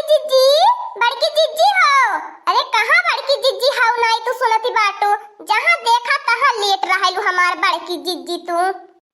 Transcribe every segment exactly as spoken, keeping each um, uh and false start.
जिज्जी, बड़की जिज्जी हो। अरे कहाँ बड़की जिज्जी हो, नाई तू सुनती बाटू, जहाँ देखा तहाँ लेट रहेलू हमार बड़की जिज्जी तू।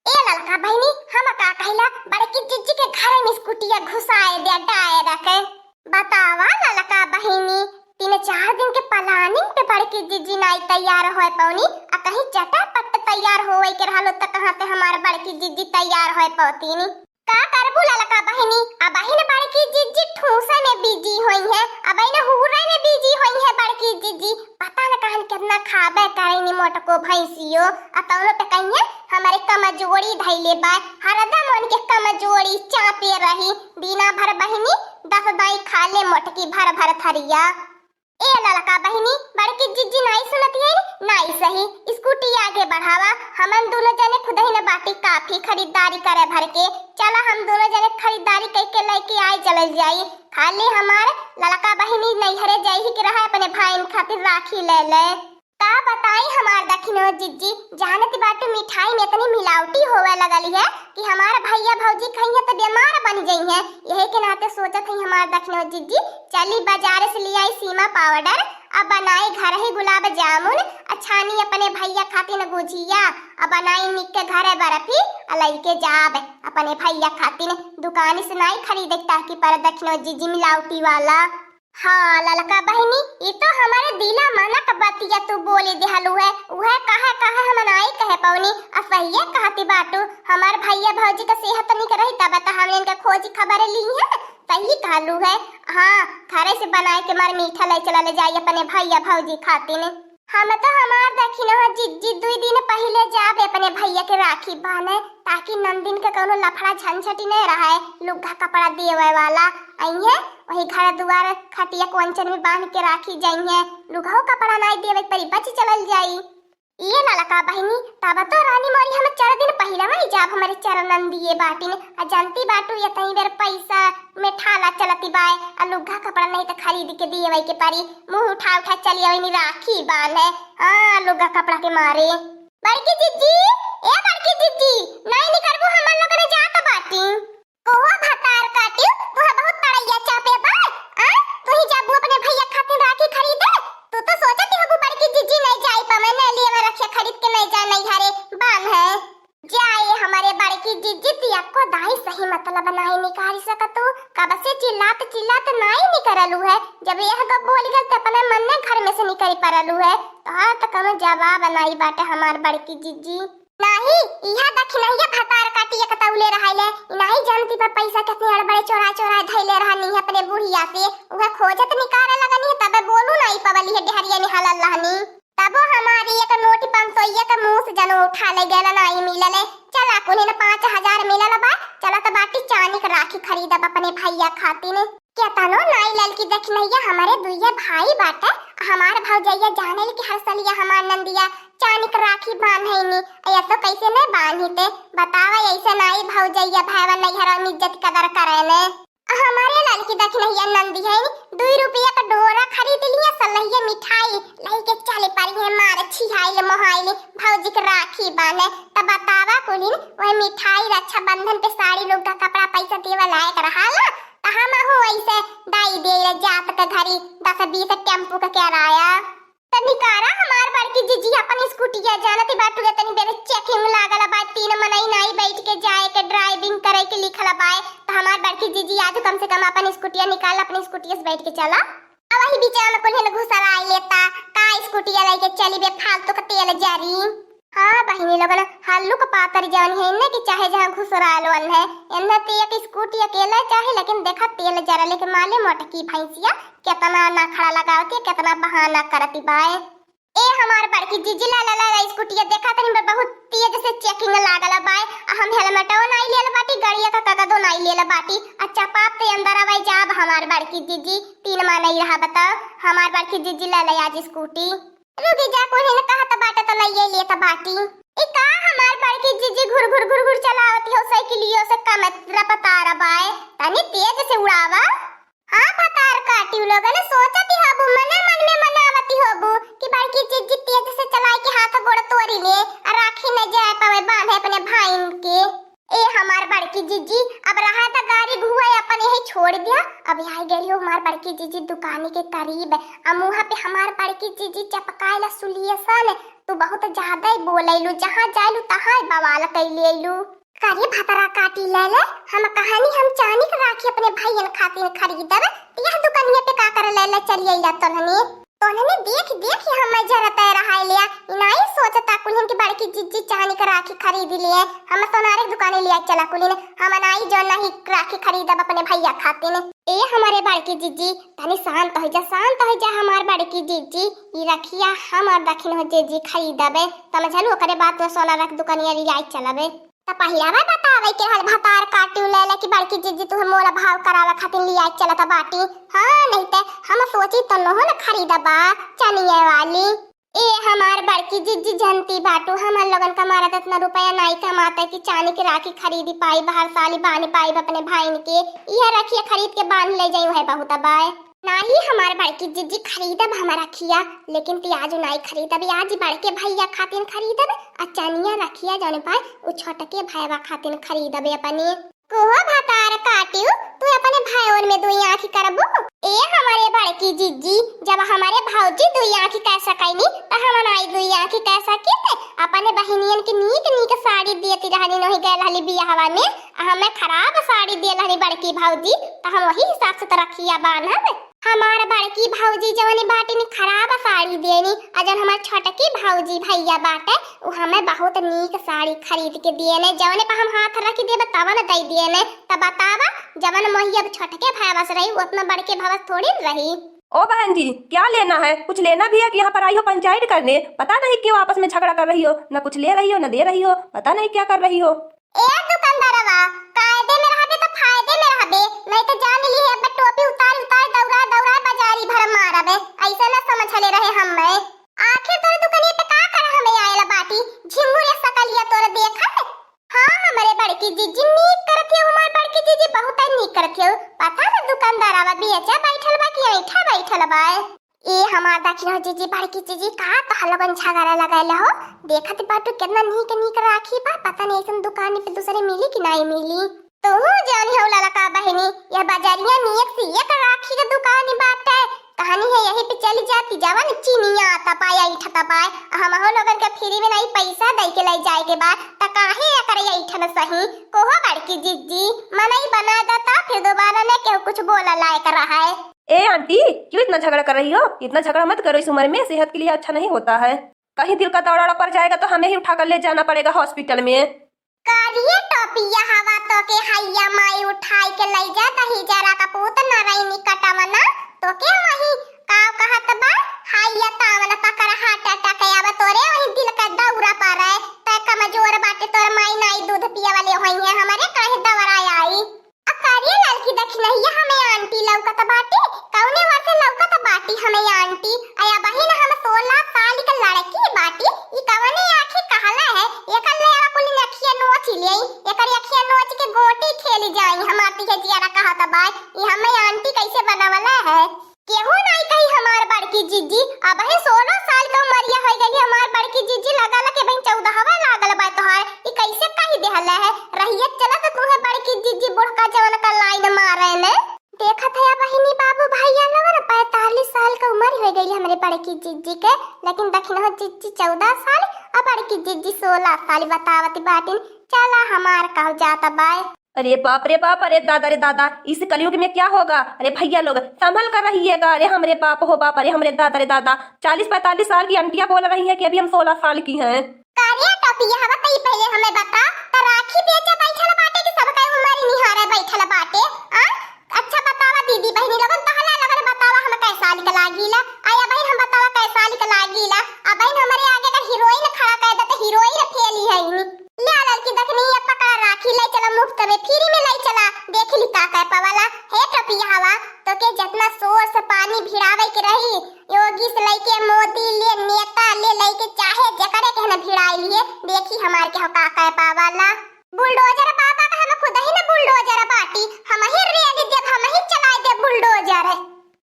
ए ललका बहिनी, हम का कहिला, बड़की जिज्जी के घर में स्कूटिया घुसाए दे डायरेक्ट। बतावा ललका बहिनी, तीन चार दिन के प्लानिंग पे बड़की जिज्जी नाई तैयार होए पौनी, आ कहीं चटापट तैयार होए के रहलो त कहाँ से हमार बड़की जिज्जी तैयार होए पौतीनी। का करबू ललका बहिनी, अबहिन बड़की जिज्जी ठूसे में बिजी होई है, अबहिन हुरे में बिजी होई है बड़की जिज्जी। पता न कहन कितना खाबे करेनी मोटको भैंसियो, आ तौनो पे कहिए हमरे कमजोरी धैले बा, हरदम उनके कमजोरी चापे रही। दिना भर बहिनी दस दाई खा ले मोटकी भर भर थरिया। ए ललका बहिनी, बड़की जिज्जी नाई सुनती है, नाई सही। स्कूटी आगे बढ़ावा, हमन दोनों जने खुदही न बाटी काफी खरीदारी करे भर के। चला हम दोनों जने खरीदारी कइके लइके आए चलल जाई। खाली हमार ललका बहिनी नैहरे जाई के रहा अपने भाईन खातिर राखी ले ले। का बताई हमार दखिनो जिज्जी, जानत बाटू मिठाई में इतनी मिलावटी होवे लगली है कि हमार भैया भौजी खइहें त बीमार बन जइहें। यही के नाते सोचत हई हमार दखिनो जिज्जी, चली बाजार से ले आई सीमा पाउडर, अब बनाई घर ही गुलाब जामुन, आ छानी अपने भैया खातिन गुझिया, आ बनाई निक के घरे बर्फी, आ लइके जाब अपने भैया खातिन। दुकान से नाई खरीदे ताकि पर दखिनो जिज्जी मिलावटी वाला। हाँ ललका बहिनी, ई तो हमारे दिला मना क बतिया तू बोली देहलू है। उहे कहे कहे हम नाई कहे पौनी। आ सहिए कहती बाटू, हमार भैया भौजी क सेहत निक रही तब त हमने इनके खोजी खबर ली है। सही कहलू है। हाँ, घरे से बनाए के मार मीठा ले चला ले जाई अपने भैया भौजी खातिन। हम तो हमार दखिनो जिज्जी दुई दिन पहिले जाबे अपने भैया के राखी बांधे, ताकि नंदिन के कौनो लफड़ा झंझट ही नहीं रहे। लुग्गा कपड़ा देवे वाला अइहे, वही घर दुआर खटिया कोंचन में बांध के राखी जइहे। लुगहो कपड़ा नाई देवे परी, बच चलल जाई। ये ललका बहिनी, तब तो रानी मोरी हम चार दिन पहिले वही जाब हमारे चार नंदिये बाटिन। आ जानती बाटू ये तई बेर पैसा में ठाला चलती बाय, आ लुग्गा कपड़ा नहीं त खरीद के देवे के परी। मुंह उठा उठा चली आवे नी राखी बांधे। हाँ, लुग्गा कपड़ा के मारे। बड़की जिज्जी, ए बड़की जिज्जी, नाई निकरबू, हमन लोगन जात बाटी। कोहो भतार काटियो, तुहे बहुत तड़ैया चापे बा, आ? तू ही जाबू अपने भैया खातिर राखी खरीदे? तू तो सोचती हबू बड़की जिज्जी नाई जाई पावे, नाई लिए में रखिया खरीद के नाई जा नाई हरे बांधे। जाए हमारे बड़की जिज्जी, तिया को दाई सही मतलब नाई निकाल सकतू। कब से चिल्लात चिल्लात नाई निकरलू है, जब यह गप बोल गल त अपने मन में घर में से निकल परलू है। तोहार त कौनो जवाब नाई बाटे हमार बड़की जिज्जी। नाही, इहा दखिनहिया भतार काटी एक तौले रहले, ई नाही जानती बा पैसा कितनी अड़बड़े चोरा चोरा धैले रहनी है अपने बुढ़िया से, उहे खोजत निकाले लगनी है, तबे बोलू नाही पवली है, डेहरिया निहालल रहनी। तबो हमारी एक नोट पाँच सौ एक मुंह से जनो उठा ले गेला, नाही मिलले। चला कुलिन पाँच हजार मिलल बा, चलत बाटी चानी के राखी खरीदब अपने भैया खातिन। केतनो नाई ललकी दखिनहिया, हमरे दुइये भाई बाटे। हमार भौजैया जानेल कि हर सलिया हमार नंदिया चानी के राखी बांधेनी, ऐसो कैसे नहीं बांधी ते? बतावा, ऐसे नाई भौजैया भाईवा नैहरा में इज्जत कदर करे ने। हमारे ललकी दखिनहिया नंदी है नी, दुई रुपया का डोरा खरीद लिया, सलहिया मिठाई लई के चले परी है, मारे छिहाइल मोहाइल भौजी के राखी बांधे। तब बतावा कुलिन, वह मिठाई, रक्षाबंधन पे साड़ी, लुग्गा, कपड़ा, पैसा देवे लायक रहाला, त हमहू ऐसे दाई दे जात के घरी दस बीस टेम्पू के किराया। त निकारा हमार बड़की जिज्जी अपन स्कूटिया, जानती बाटू एतनी बेर चेकिंग लागल बा, तीन मनई नाई बैठ के जाए के, ड्राइविंग करे के लिखल बाए, त हमार बड़की जिज्जी आज कम से कम अपन स्कूटिया निकाल, अपनी स्कूटिया से बैठ के चला। अब वही बीच में कुल्हिन घुसराई लेता, का स्कूटिया लेके चली बे, फालतू का तेल जरी। हाँ बहिनी लोगन, हल्लुक पातर जवन है इन्ने कि चाहे जहाँ घुसरा लोन है, इन्ने ते एक स्कूटी अकेले चाहे, लेकिन देखा तेल जरा लेके माले मोटकी भैंसिया कितना नखड़ा लगावती, कितना बहाना करती बाए। ए हमार बड़की जिज्जी, ला ला ला ला स्कूटिया देखा तनी बा, बहुत तेज से चेकिंग लागल बाए, आ हम हेलमेटो नाई लेल बाटी, गड़िया का कागदो नाई लेल बाटी, आ चपाप ते अंदर आवे जाब हमार बड़की जिज्जी, तीन मा नहीं रहा बताओ, हमार बड़की जिज्जी ला ले आज स्कूटी। रुकी जा, कोई न कहत बाटे तो लइये लेत बाटी। ई का हमार बड़की जिज्जी घुर घुर घुर घुर चलावती हो साइकिलियो से, कम रफ्तार बाए, तनी तेज से उड़ावा। हाँ भतार काटी लोगन सोचती होबू, मने मन में मनावती होबू कि बड़की जिज्जी तेज से चलाई के हाथ गोड़ तोड़ी ले, आ राखी न जाए पावे बांधे अपने भाईन के। ए हमार बड़की जिज्जी, अब रहा त गारी घुआ अपन यही छोड़ दिया। अब आई गई हो हमार बड़की जिज्जी दुकानी के करीब, अब मुँह पे हमार बड़की जिज्जी चपकाए ला सुलियसन, तू बहुत ज्यादा ही बोलैलू, जहाँ जाइलू तहाँ ही बवाल कैले अइलू। करे भतरा काटी ले ले, हम कहानी हम चानी के राखी अपने भाइयन खातिर खरीदब, त यह दुकानिया पे का करे ले ले चली अइला तोहनी। तोहनी देख देख हम जरत रहा लिया, इनाई सोचता कुल्हिन की बड़की जिज्जी चानी के राखी खरीद लिए, हम सोनारे के दुकाने लिया चला कुल्हिन, हम नाई जो नहीं राखी खरीदब अपने भैया खातिर। ए हमारे बड़की जिज्जी, तनी शांत हो जा, शांत हो जा हमार बड़की जिज्जी, ई रखिया हमार दखिन हो जिज्जी खरीदबे, समझलू, ओकरे बाद तो सोनारे के दुकानिया लिया चलबे। त पहिलवा बतावे के हल भतार काटियो ले ले कि बड़की जिज्जी तू मोला भाव करावे खातिर लिया चलत बाटी। हाँ, नहीं ते हम सोची तो नोहन खरीदबा चनिए वाली। ए हमार बड़की जिज्जी जनती बाटू, हमर लोगन का मारत इतना रुपया नाई कमाते कि चानी के राखी खरीदी पाई, बाहर साली बांध पाई अपने भाईन के। यह रखिए खरीद के बांध ले जाई, वह बहुत बाय। नाही हमार बड़की जिज्जी खरीदब हम रखिया, लेकिन ती आज नाई खरीदब, आज बड़के भैया खातिर खरीदब, आ चनिया रखिया जौन पाए उ छोटके भैया खातिर खरीदब अपने। कोहो भतार काटियो, तू अपने भाईन में दुई आँखी करबू? ए हमारे बड़की जिज्जी, जब हमारे भौजी दुई आँखी कर सकैनी, त हम नाई दुई आँखी कर सकित? अपने बहिनियन के नीक नीक साड़ी देती रहनी, नोही गए रहली बियाहवा में, आ हमें खराब साड़ी दे रहनी बड़की भौजी, त हम वही हिसाब से त रखिया बांधब। हमार बड़की भौजी जौन बाटिन खराब साड़ी देनी, आ जौन हमार छोटकी भौजी भैया बाटे, उ हमें बहुत नीक साड़ी खरीद के दिए ने, जौने पर हम हाथ रख देबे तवन दे दिए ने। त बतावा, जवन मोही अब छोटके भाई बस रही, उतना बड़के भाई बस थोड़ी न रही। ओ बहन जी, क्या लेना है? कुछ लेना भी है कि यहाँ पर आई हो पंचायत करने? पता नहीं क्यों आपस में झगड़ा कर रही हो, न कुछ ले रही हो, न दे रही हो, पता नहीं क्या कर रही हो। ए दुकानदारवा, कायदे में रहबे त फायदे में रहबे, नहीं त जान ली है, अब टोपी उतार उतार दौड़ा दौड़ा बाजारी भर मारबे, ऐसा न समझले रहे हम। आखिर तोर दुकानिया पे का कर हमें आयल बाटी? झिंगुर या सकलिया तोर देखल? हाँ, हमरे बड़की जिज्जी नीक करत हो, हमार बड़की जिज्जी बहुत नीक करत हो। पता न दुकानदारवा बेचा बैठल बा कि ऐठा बैठल बा। ए हमार दखिन हो जिज्जी, बड़की जिज्जी, का तोहर लोगन झगड़ा लगाइल हो? देखत बाटू कितना नीक नीक राखी बा, पता नहीं ऐसन दुकान पे दूसरे मिली कि नहीं मिली। तू जौन हो ललका बहिनी, यह बाजारिया में एक से एक राखी के दुकान बाटे। कहानी है यही पे चली जाती, जवन चिनिया आता पाए, ऐठत पाए, हमहू लोगन के फ्री में नहीं पैसा दे के ले जाए के बा, त काहे एकर ऐठन सही? कोहो बड़की जिज्जी, मनई बना देता, फिर दोबारा न केहू कुछ बोला लायक रहा है। ए आंटी, क्यों इतना झगड़ा कर रही हो? इतना झगड़ा मत करो, इस उम्र में सेहत के लिए अच्छा नहीं होता है। कहीं दिल का दौरा पड़ जाएगा तो हमें ही उठा कर ले जाना पड़ेगा हॉस्पिटल में। कारिये टोपिया हवा, तोके हैया माई उठाई के लई जा, दही जरा का पूत नारायणी कटवना, तोके वही का कहत बा, हैया तावन पकड़ हार्ट अटैक आवा तोरे, वही दिल का दौरा पड़े, तै कमजोर बाटे, तोर माई नाई दूध पिए वाले होई है, हमरे काहे दौरा आई। आ कारिये ललकी दखिनहिया हमें आंटी लौकत बाटी, कौने ओर से लौकत बाटी हमें आंटी? अया बहिन, हम सोलह साल के लड़की बाटी, ई कवने आँखी कहला है? एकर ले आवा कुल अखिया नोच लेई, एकर अखिया नोच के गोटी खेली जाई, हमार तिहे जियारा कहत बा, ई हमें आंटी कैसे बनवला है? केहू नाई कही हमार बड़की जिज्जी, अबही सोलह साल के उमरिया होई गई हमार बड़की जिज्जी, लगल के बहिन चौदहवा लागल बा तोहार, ई कैसे कही देहला है? रहिए चलत तुहे बड़की जिज्जी बुढ़का जवन का लाइन मारे ने। देखत है बहिनी बाबू भैया लोगन, पैंतालीस साल का उमर होई गई हमरे बड़की जिज्जी के, लेकिन दखिनहो जिज्जी चौदह साल और बड़की जिज्जी सोलह साल बतावत बाटिन। चला हमार कहल जात बाय। अरे बाप रे बाप, अरे दादा रे दादा, इस कलयुग में क्या होगा? अरे भैया लोग, संभल कर रहिएगा। अरे हमरे बाप हो बाप, अरे हमरे दादा रे दादा, चालीस पैंतालीस साल की आंटियां बोल रही हैं कि अभी हम सोलह साल की हैं। कारिये टोपिया हवा, तई पहिले हमें बता, त राखी बेचे बैठल बाटे कि सबका उमर निहारे बैठल बाटे? आ? अच्छा बतावा दीदी बहिनी लोगन, पहला लगन बतावा हम कै साल के लागीला? आया बहिन हम बतावा कै साल के लागीला? आ बहिन हमरे आगे अगर हीरोइन खड़ा कर दे त हीरोइन फेल ही है इनी। ले ललकी दखिनहिया पकड़ा राखी, ले चला मुफ्त में, फ्री में ले चला, देख ली का कै पवाला। हे टोपिया हवा, तोके जितना सोर से पानी भिड़ावे के रही, योगी से लेके मोदी ले, नेता ले लेके चाहे जेकरे के न भिड़ाई लिए, देखी हमार के हो का कै पावाला। बुलडोजर बाबा का हम खुद ही न बुलडोजर बाटी, हम ही रेल देब, हम ही चलाए देब बुलडोजर।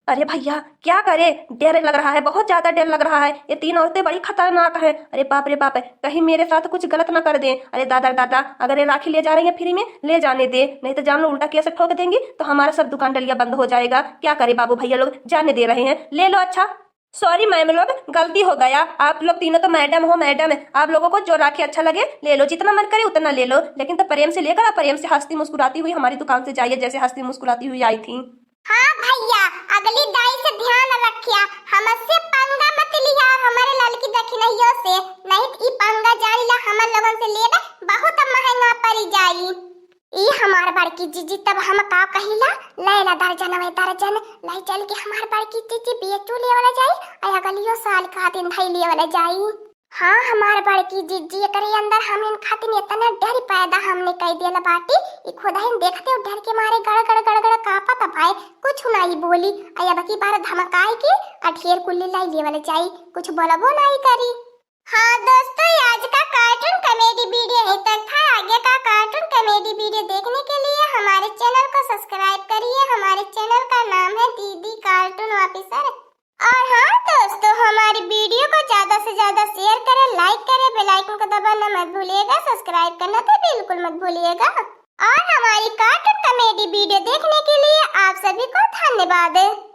अरे भैया, क्या करे, डर लग रहा है, बहुत ज्यादा डर लग रहा है। ये तीन औरतें बड़ी खतरनाक हैं। अरे बाप रे बाप, कहीं मेरे साथ कुछ गलत ना कर दें। अरे दादा रे दादा, अगर ये राखी ले जा रही हैं फ्री में, ले जाने दे, नहीं तो जान लो उल्टा केस ठोक देंगी तो हमारा सब दुकान डलिया बंद हो जाएगा। क्या करे बाबू भैया लोग, जाने दे रहे हैं, ले लो। अच्छा सॉरी मैम लोग, गलती हो गया। आप लोग तीनों तो मैडम हो, मैडम है, आप लोगों को जो राखी अच्छा लगे ले लो, जितना मन करे उतना ले लो, लेकिन तो प्रेम से लेकर आप प्रेम से हंसती मुस्कुराती हुई हमारी दुकान से जाइए, जैसे हंसती मुस्कुराती हुई आई थी। हाँ भैया, अगली दाई से ध्यान रखिया, हमसे पंगा मत लिया और हमारे ललकी दखिनहियो से, नहीं तो ई पंगा जानी ला हमर लोगन से लेबे बहुत महंगा पड़ी जाई। ई हमार बड़की जीजी, तब हम का कहिला, लैला दर्जन वै दर्जन, लाई चल के हमार बड़की जीजी बेचू लेवला जाई, आ अगलियो साल खातिन धई लेवला जाई। हाँ हमार बड़की जीजी, एकरे अंदर हमन खातिन इतना डर पैदा हमने कई देला बाटी, ई खुदहिन देखते हो डर के मारे गड़ गड़ गड़ गड़ कांपत बाए, कुछ नाई बोली। आ अब की बार धमकाए के आ ढेर कुल्ली लाई लेवला जाई, कुछ बोलबो नाई करी। हाँ दोस्तों, ये आज का कार्टून कॉमेडी वीडियो यहीं तक था। आगे का कार्टून कॉमेडी वीडियो देखने के लिए हमारे चैनल को सब्सक्राइब करिए। हमारे चैनल का नाम है दीदी कार्टून ऑफिसर। और हाँ दोस्तों, हमारी वीडियो को ज्यादा से ज्यादा शेयर करें, लाइक करें, बेल आइकन को दबाना मत भूलिएगा, सब्सक्राइब करना तो बिल्कुल मत भूलिएगा। और हमारी कार्टून कॉमेडी वीडियो देखने के लिए आप सभी को धन्यवाद।